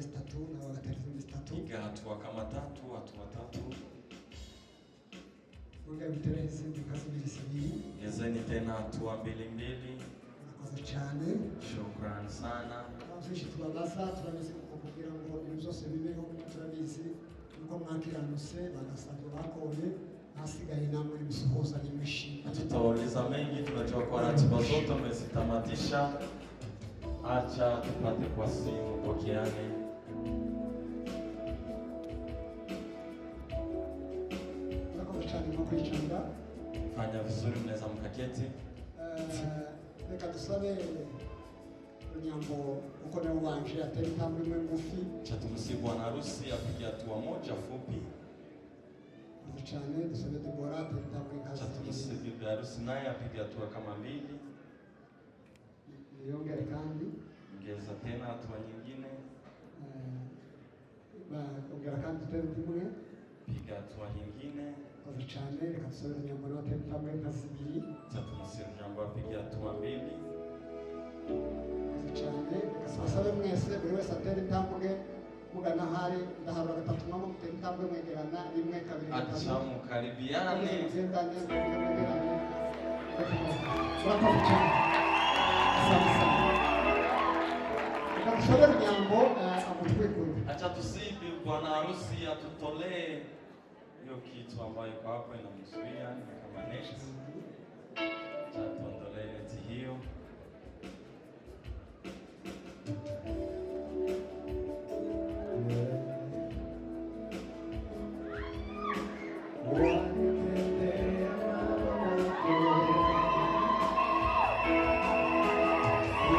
zitatu, nabo bagatera izindi zitatu. Piga hatua kama tatu, hatua tatu. Mwongere mutere izindi nka zibiri zibiri. Ongezeni tena hatua mbili mbili. Murakoze cyane. Shukran sana. Nta byinshi tubabaza, turabizi kuko kugira ngo ibintu byose bibeho, turabizi nuko mwakiranutse, bagasabye bakoye, hasigaye namwe nimusuhuzanye mwishimye. Tutauliza mengi, tunajua kwa ratiba zote umezitamatisha. Acha tupate kwa simu, pokeane. Murakoze cyane nko kwicara. Fanya vizuri, mnaweza mkaketi. Reka dusabe Runyambo kuko niwe ubanje atera intambwe imwe ngufi. Acha tumsihi bwana harusi apige hatua moja fupi. Murakoze cyane, dusabe Debora atera intambwe nka Acha zibiri. tumsihi bibi harusi naye apige hatua kama mbili. Yongere kandi. Ongeza tena hatua nyingine. Ongera kandi utere undi imwe. Piga hatua nyingine. Murakoze cyane, reka dusabe Runyambo nawe atere intambwe nka zibiri. Acha tumsihi Runyambo apige hatua mbili. Murakoze cyane, reka tubasabe mwese, buri wese atere intambwe mugana ahari. Ndaharura gatatu, mwaba mutera intambwe mwegerana: rimwe, kabiri, Acha gatatu. mkaribiane. Mugendane, mwegerane. Murakoze cyane, asante sana. Reka dusabe Runyambo amutwikure. Acha tusihi bwana harusi atutolee hiyo kitu ambayo iko hapo inamzuia, ni kama neti. Acha tuondolee neti hiyo.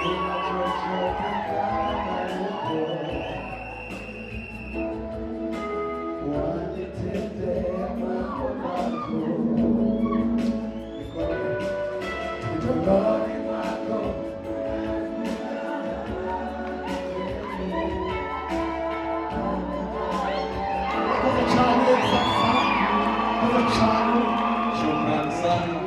Sina chochote kama yupo, wanitendea mambo makuu. Mikononi mwako. Murakoze cyane, asante sana, murakoze cyane. Shukran sana.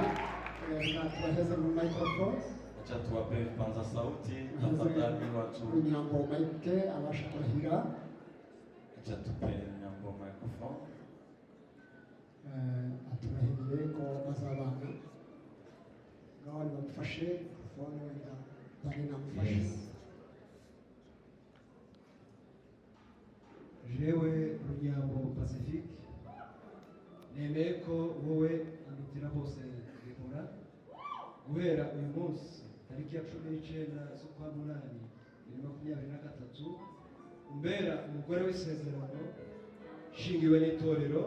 Reka tubaheze mu microphone. Acha tuwape vipaza sauti tafadhali watu. Runyambo mike abasha kurahira. Acha tupe Nyambo microphone. Aturahiriye ko bazabana. Ngaho bamufashe microphone, wenda Dani namufashe. Yes. Jewe Runyambo Pacifique, nemeye ko wowe Andutira bose Debora, guhera uyu munsi tariki ya 19 z'ukwa munani 2023, umbera umugore w'isezerano shingiwe n'itorero,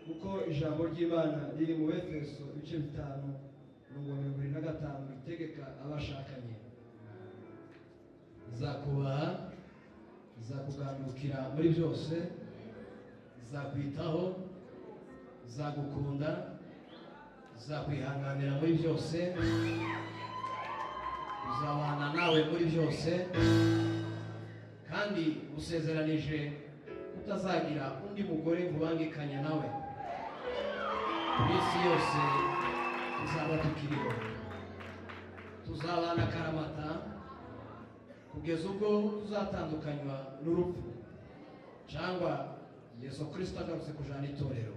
kuko ijambo ry'Imana riri mu Efeso ibice 5 umurongo wa 75 ritegeka abashakanye. Nzakubaha, nzakugandukira muri byose, nzakwitaho, nzagukunda, nzakwihanganira muri byose, tuzabana nawe muri byose, kandi usezeranije kutazagira undi mugore nkubangikanya nawe iminsi yose tuzaba tukiriho. Tuzabana akaramata kugeza ubwo tuzatandukanywa n'urupfu cyangwa Yesu Kirisito agarutse kujana itorero.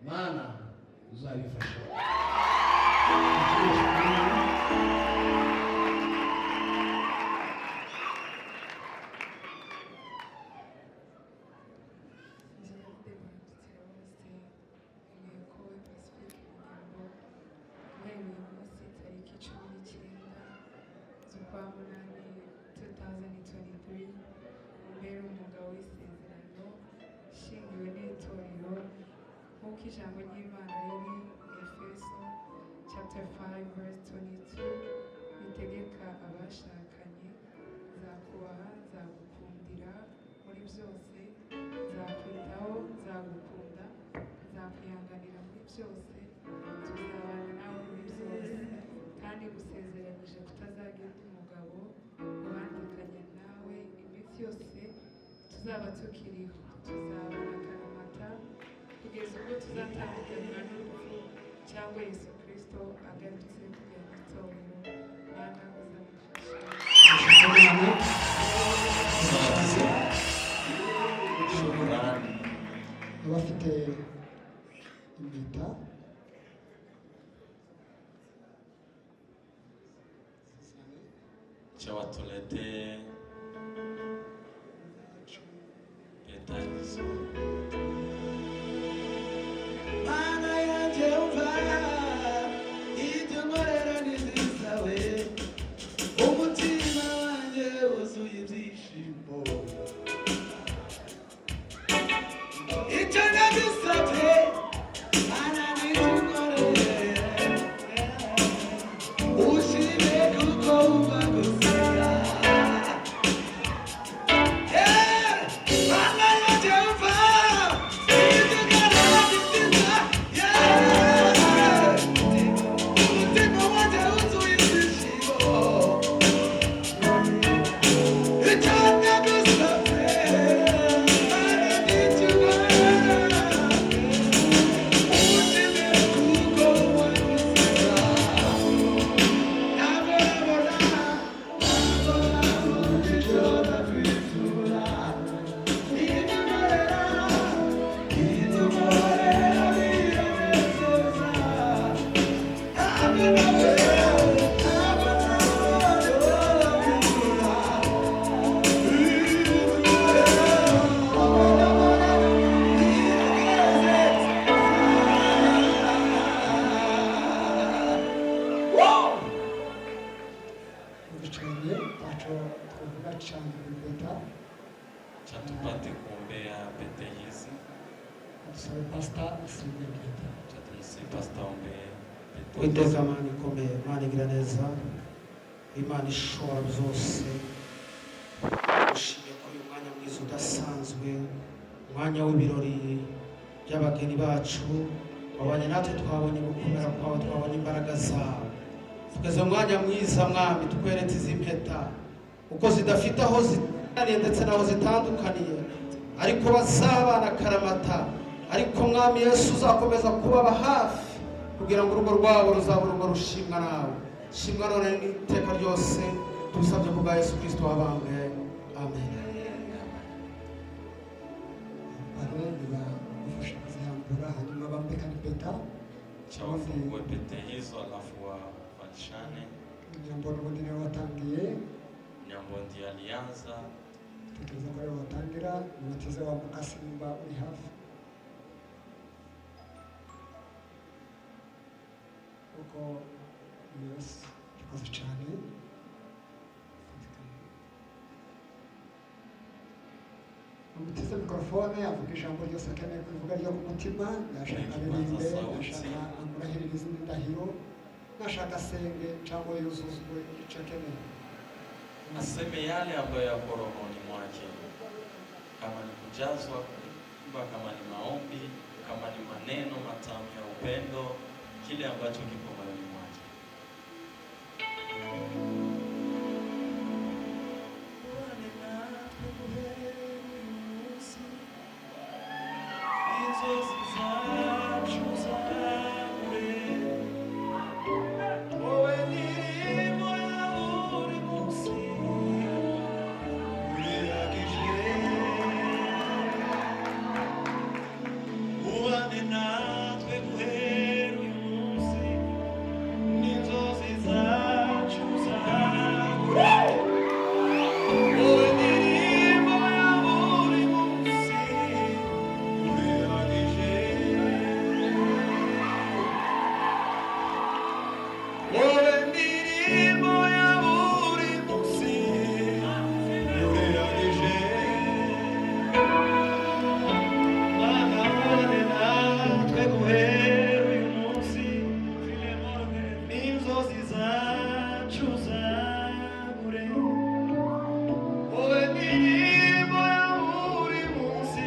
Mana, uzabifasha. Njyewe Debora Ndutira bose, nemeye ko wowe Pacifique Runyambo, guhera uyu munsi tariki 19 z'ukwa munani 2023, umbere umugabo w'isezerano ishingiwe n'itorero, nk'uko ijambo ry'Imana riri mu Efeso chapter 5 verse 22 ritegeka abashakanye. Nzakubaha, nzagukundira muri byose, nzakwitaho, nzagukunda, nzakwihanganira muri byose, tuzabana nawe muri byose, kandi gusezeranyije kutazagira undi mugabo ubangikanya nawe iminsi yose tuzaba tukiriho. Tuzabana akaramata kugeza ubwo tuzatandukanywa n'urupfu cyangwa Yesu Kirisito agarutse kujyana itorero. Mana, uzabifasha. Impeta Cha watuletee pete hizo. Mana yanjye umva ibyo nkorera ni byiza we, umutima wanjye wuzuye ibyishimo. Icyo nagusabye Mana nicyo unkoreye, ushime kuko wumva gusenga. Mana yanjye umva ibyo nkorera ni byiza, umutima wanjye wuzuye ibyishimo. Icyo nagusabye Mana nicyo unkoreye, ushime kuko wumva gusenga. Ntabwo nabona, ntabwo nabona icyo nakwitura. Ibyo unkorera, ibyo unkorera biranezeza. Ntabwo nabona, ntabwo nabona icyo nakwitura. Ibyo unkorera, ntabwo nabona biranezeza. Wow! Ducanye ntacyo twavuga cyane ku impeta. Cha tupate kuombea pete hizi. Dusabe pasita asenge impeta. Cha tumsihi pastor aombee pete Uwiteka hizi. Mana ikomeye, Mana igira neza, Imana ishobora byose, ushimye ko uyu mwanya mwiza udasanzwe, umwanya w'ibirori by'abageni bacu, wabanye natwe, twabonye gukomera kwawe, twabonye imbaraga zawe. Tugeze mu mwanya mwiza Mwami, tukweretse izi mpeta uko zidafite aho zitaniye ndetse n'aho zitandukaniye, ariko bazabana akaramata, ariko Mwami Yesu uzakomeza kubaba hafi kugira ngo urugo rwabo ruzabe urugo rushimwa nawe, shimwa none n'iteka ryose, tubisabye ku bwa Yesu Kristo wabambwe, amen. Bare nibagufasha kuzihambura hanyuma bambikane impeta. Cha wafungue pete hizo alafu wavalishane. Nyambo n'ubundi niwe watangiye. Nyambo ndiye alianza. Tekereza ko ariwe watangira, nimatize wa mukasi nimba uri hafi, kuko yes, urakoze cyane. Amutize mikorofone avuga ijambo ryose akeneye kuvuga ryo ku mutima, yashaka aririmbe, yashaka amurahirire izindi ndahiro, nashaka asenge cyangwa yuzuzwe icyo akeneye. Aseme yale ambayo yako rohoni mwake, kama ni kujazwa kuimba, kama ni maombi, kama ni maneno matamu ya upendo, kile ambacho kipo moyoni mwake. Inzozi zacu zagure, wowe ndirimbo ya buri munsi urihagije. Ubane natwe guhera uyu munsi, n'inzozi zacu zagure, wowe ndirimbo ya buri munsi urihagije. Wowe ndirimbo ya buri munsi urihagije. Mana ubane natwe guhera uyu munsi, n'inzozi zacu zagure, wowe ndirimbo ya buri munsi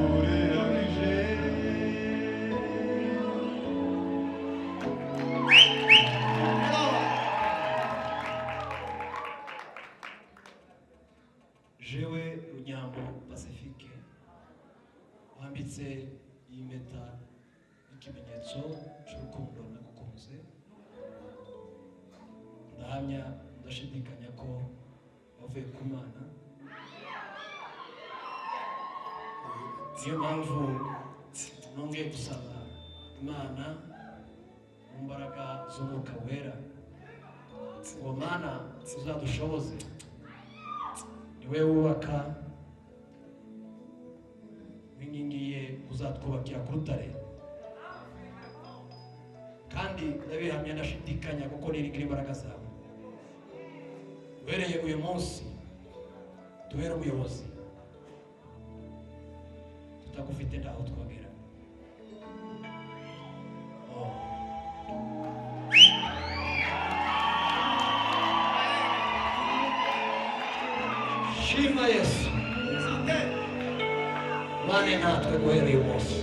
urihagije. Jewe Runyambo Pacifique wambitse iyi mpeta y'ikimenyetso cy'urukundo nagukunze, ndahamya ndashidikanya ko wavuye ku Mana, niyo mpamvu nongeye gusaba Imana mu mbaraga z'Umwuka Wera ngo Mana uzadushoboze, ni wowe wubaka n'inkingi ye uzatwubakira ku rutare, kandi ndabihamya ndashidikanya kuko niringira imbaraga zawe. Uhereye uyu munsi tubere umuyobozi, tutagufite ntaho twagera. Oh. Shima Yesu, bane natwe guhera uyu munsi.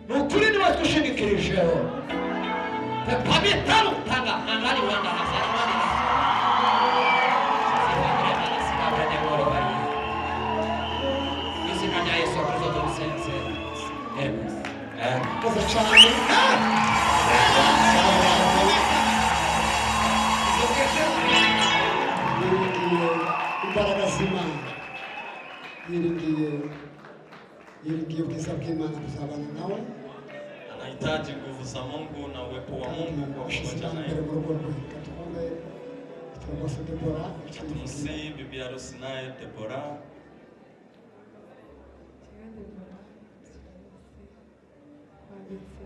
Nukuri niba twishingikirijweho pabitaro tanga hangari wanda hasani wanda izina rya Yesu Kristo tubisenze. Amen. Murakoze cyane. Yiringiye imbaraga z'Imana, yiringiye ubwiza bw'Imana kuzabana nawe. Anahitaji nguvu za Mungu na uwepo wa Mungu kwa Ashize pamoja imbere naye. mu rugo rwe. Reka twumve Turabose Debora icyo yivugira. Tumsihi bibi harusi naye Debora. Jewe Debora Kirabose kwambitse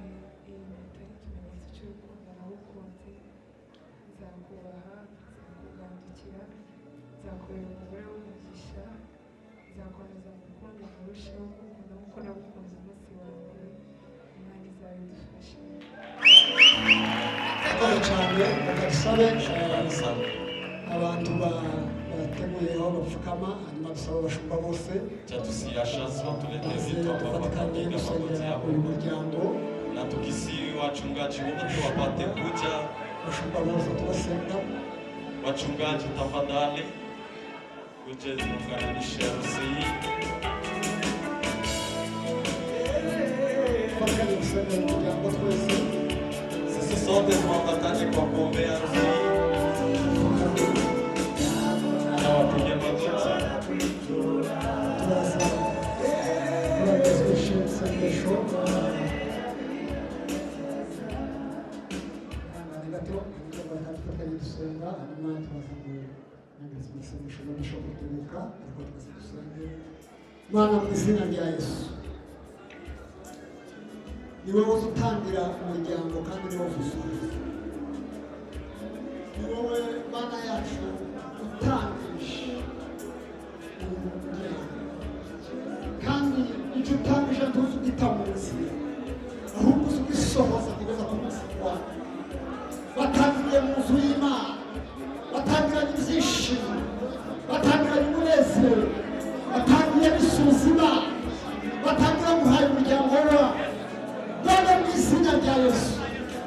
iyi mpeta nk'ikimenyetso cy'urukundo nagukunze, nzakubaha, nzakugandukira, nzakubera umugore w'umugisha, nzakomeza gukunda nkarushaho gukunda nk'uko nagukunze umunsi wa mbere. Imana izabidufasha. Murakoze cyane. Reka dusabe Shukrani sana. abantu bateguye aho bapfukama, hanyuma dusabe abashumba bose Chatusiyashazwa tulete baze vitu ambavyo dufatikanye watapiga magoti gusengera yao, uyu muryango. na tukisihi wachungaji wote wapate kuja. Abashumba bose tubasenga. Wachungaji tafadhali, kuje tuunganishe harusi hii. Dufatikanye gusengera umuryango twese. Sisi sote tuambatane kwa kuombea harusi hii na wapige magoti. Turaza turagezweho isengesho ihangane gato, hanyuma dufatanye dusenga, hanyuma turaza kurangiza amasengesho na bishop Rutebuka, ariko tukaza dusenge. Mana, mu izina rya Yesu, ni wowe uza utangira umuryango kandi ni wowe uwusoza. Ni wowe Mana yacu utangije uyu muryango, kandi icyo utangije ntuzi ugita mu nzira, ahubwo uzi ugisohoza kugeza ku munsi wawe. Batangiriye mu nzu y'Imana, batangiranye ibyishimo, batangiranye umunezero, batangiye bisubiza Imana, batangira guhaye umuryango wabo. None mu izina rya Yesu,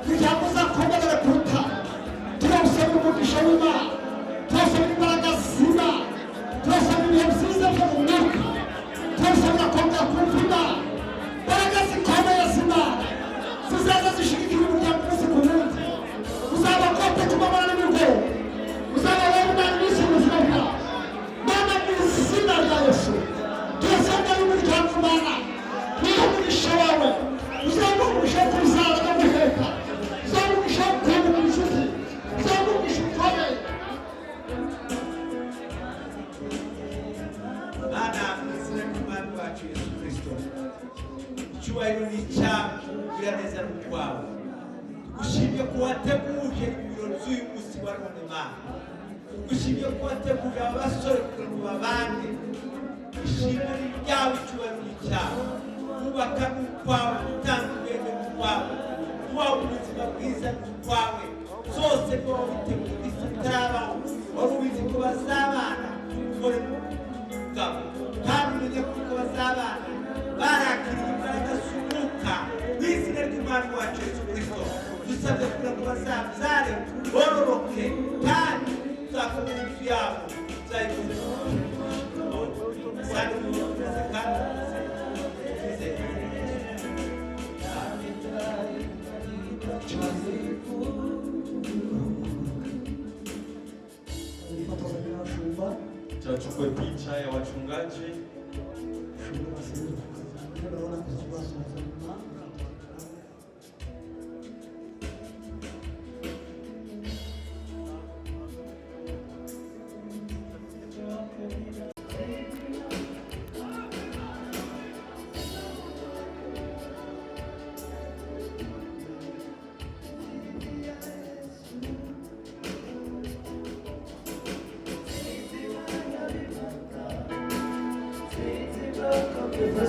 kugira ngo uzakomerere kuruta, turawusaba umugisha w'Imana, turasaba imbaraga z'Imana, turasaba ibihe byiza byo mu mwuka, turasabira kongera kumva Imana, imbaraga zikomeye z'Imana zizaza zishigikira umuryango umunsi ku wundi. Uzaba kote ku mabara n'imigoroba, uzaba wowe Imana iminsi mu buzima bwawe. Mana, mu izina rya Yesu, turasabwa n'umuryango. Mana, niba umugisha wawe uzaba umugisha wo kubyara no guheka, uzaba umugisha wo kunguka inshuti, uzaba umugisha ukomeye. Mana, mu izina ry'Umwami wacu Yesu Kristo, icyubahiro ni icyawe, kugira neza ni ukwawe. Tugushimye ko wateguje ibirori by'uyu munsi wa none. Mana, tugushimye ko wateguje aba basore kugira ngo babane. Ishimwe ni iryawe, icyubahiro ni icyawe. Kubaka ni ukwawe, gutanga ubwenge ni ukwawe, kubaho ubuzima bwiza ni ukwawe. Zose ni wowe witeguye isi itarabaho, wari ubizi ko bazabana umugore n'umugabo, kandi umenye ko bazabana barakiriye imbaraga z'umwuka. Mu izina ry'Umwami wacu Yesu Kristo, dusabye kugira ngo bazabyare bororoke, kandi tuzakomeza inzu yabo, tuzayikomeza kandi tuzakomeza kandi twizeye. Chachukue picha ya wachungaji. Ushobora basubire ku kazi, urabona ko kubasuhuza nyuma.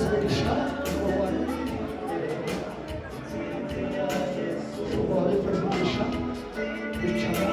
Umugisha wabifuriza umugisha bicara.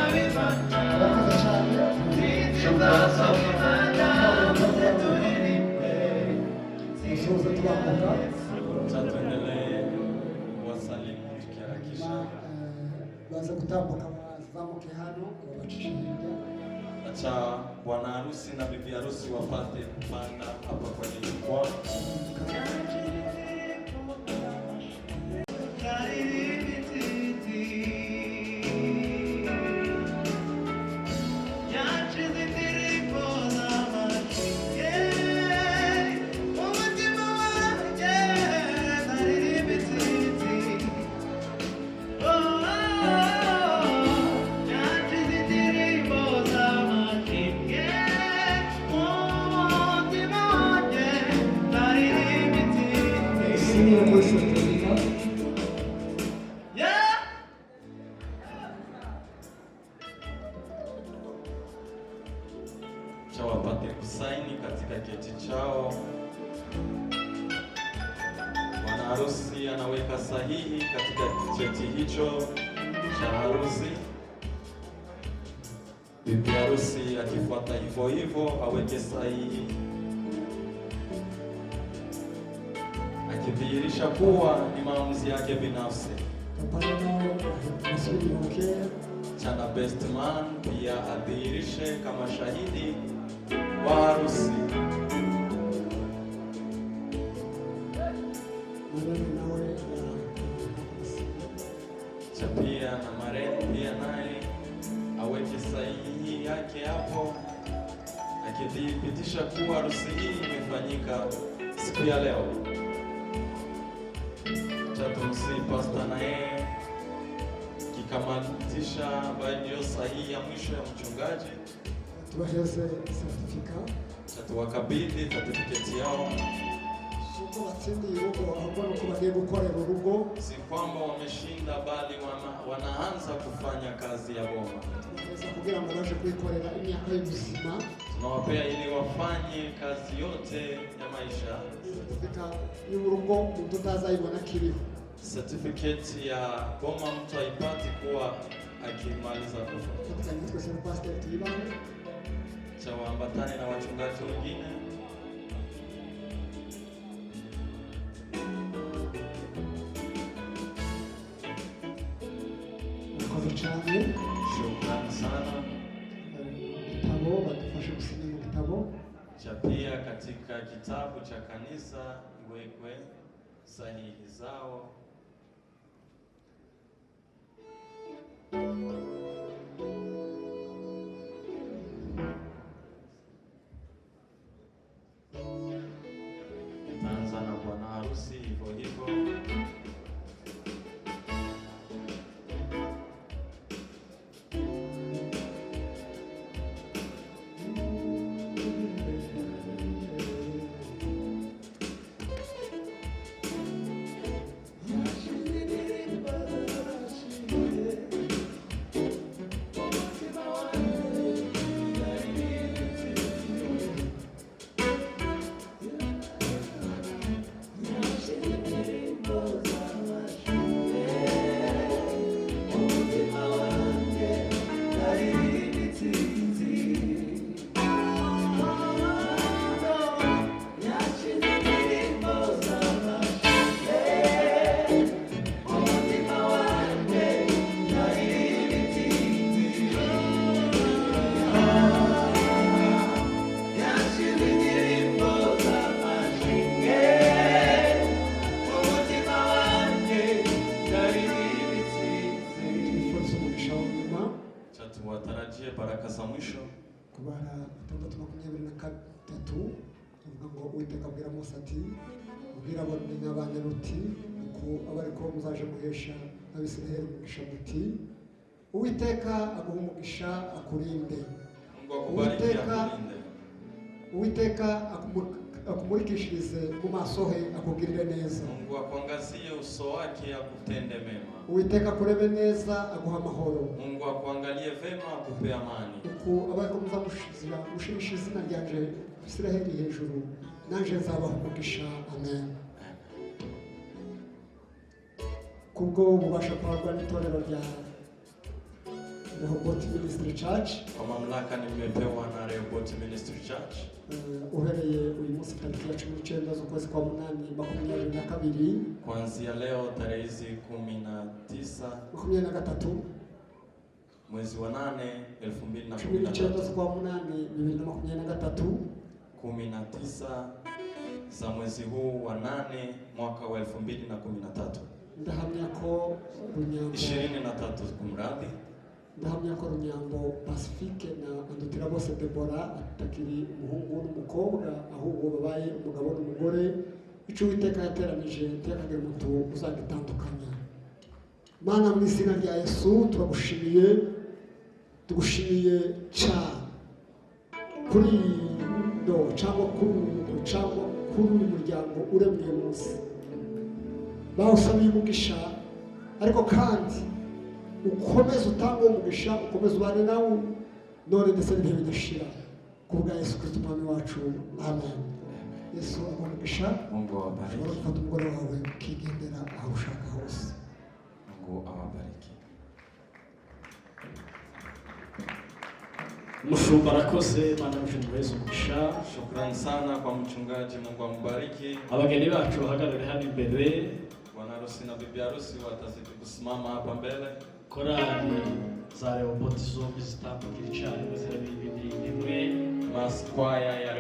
Murakoze cyane. Musoza tubanguka. Acha tuendelee kuwasalimu tukiharakisha. Baza gutambuka bazamuke hano babacishe hirya. Acha bwana harusi na bibi harusi wapate kupanda hapa kwenye jukwaa. Sinyira kuri certificat. Acha wapate kusaini katika cheti chao. Bwana harusi anaweka sahihi katika cheti hicho cha harusi. Bibi harusi akifuata hivyo hivyo aweke sahihi, akidhihirisha kuwa ni maamuzi yake binafsi. Papa nawe musubire inyuma bukeya. Chana best man pia adhihirishe kama shahidi wa harusi. Marraine nawe. Cha pia na marraine pia naye aweke sahihi yake hapo, akithibitisha kuwa harusi hii imefanyika siku ya leo. Cha tumsihi pasta na yeye kikamatisha ambayo ndiyo sahihi ya mwisho ya mchungaji. Tubaheze certificat. Cha tuwakabidhi certificate yao. Si uko batsindiye urugo, ahubwo ni uko bagiye gukorera urugo. Si kwamba wameshinda, bali wanaanza kufanya kazi ya boma. Tubaheza kugira ngo baje kwikorera imyaka y'ubuzima. Tunawapea ili wafanye kazi yote ya maisha. Certificat y'urugo umuntu utazayibona akiriho. Certificate ya boma mtu haipati kuwa akimaliza kufa. Tufatanye twese na pasiteri tuyibahe. Cha waambatane na wachungaji wengine. Murakoze cyane. Shukrani sana. Igitabo badufashe gusinya mu gitabo. Cha pia katika kitabu cha kanisa iwekwe sahihi zao. Taanza na bwana harusi hivyo hivyo. baraka za mwisho. Kubara 6:23 avuga ngo Uwiteka abwira Mose ati ubwira abana uti uku abe ariko muzaje muhesha Abisirayeli umugisha muti Uwiteka aguha umugisha akurinde. Mungu akubariki Uwiteka akulinde. Uwiteka akumurikishirize mu maso he akugirire neza. Mungu akuangazie uso wake akutende mema. Uwiteka akurebe neza aguha amahoro. Mungu akuangalie vema akupe amani. Uku abe ariko muzamushizira mushimisha izina ryanje Isiraheli hejuru nanje nzabaha umugisha. Amen. Kubwo ububasha guhabwa n'itorero rya Rehoboth Ministry Church, Kwa mamlaka nimepewa na Rehoboth Ministry Church, uhereye uyu munsi tariki ya 19 z'ukwezi kwa munani 22, kuanzia leo tarehe hizi 19 23, mwezi wa 8 elfu mbili na cumi kumi na n'icyenda tatu z'ukwa munani 2023, 19 za mwezi huu wa 8 mwaka wa 2013, ndahamya ko Runyambo 23 kumradhi, ndahamya ko Runyambo Pacifique na Andutirabose Debora atakiri umuhungu n'umukobwa ahubwo babaye umugabo n'umugore. Icyo Uwiteka yateranije ntihakagire umuntu uzagitandukanya. Mana, mu izina rya Yesu, turagushimiye, tugushimiye cyane kuri iyi ndo cyangwa kuri uyu mugwi cyangwa kuri uyu muryango uremye uyu munsi bawusabiye umugisha, ariko kandi ukomeze utange uwo mugisha, ukomeze ubane nawe none ndetse n'ibihe bidashira, ku bwa Yesu Kristo Umwami wacu. Amen. Yesu aguhe umugisha. Mungu Ushobora awabariki. gufata umugore wawe ukigendera aho ushaka hose. Mungu awabariki. Umushumba arakoze, Imana y'umushumba umugisha. Shukrani sana kwa mchungaji, Mungu ambariki. Abageni bacu bahagarare hano imbere. Bwana harusi na bibi harusi watazidi kusimama hapa mbele. Korali za Rehoboti zombi zitambukira icyarimwe ziraririmba indirimbo imwe. Mass choir ya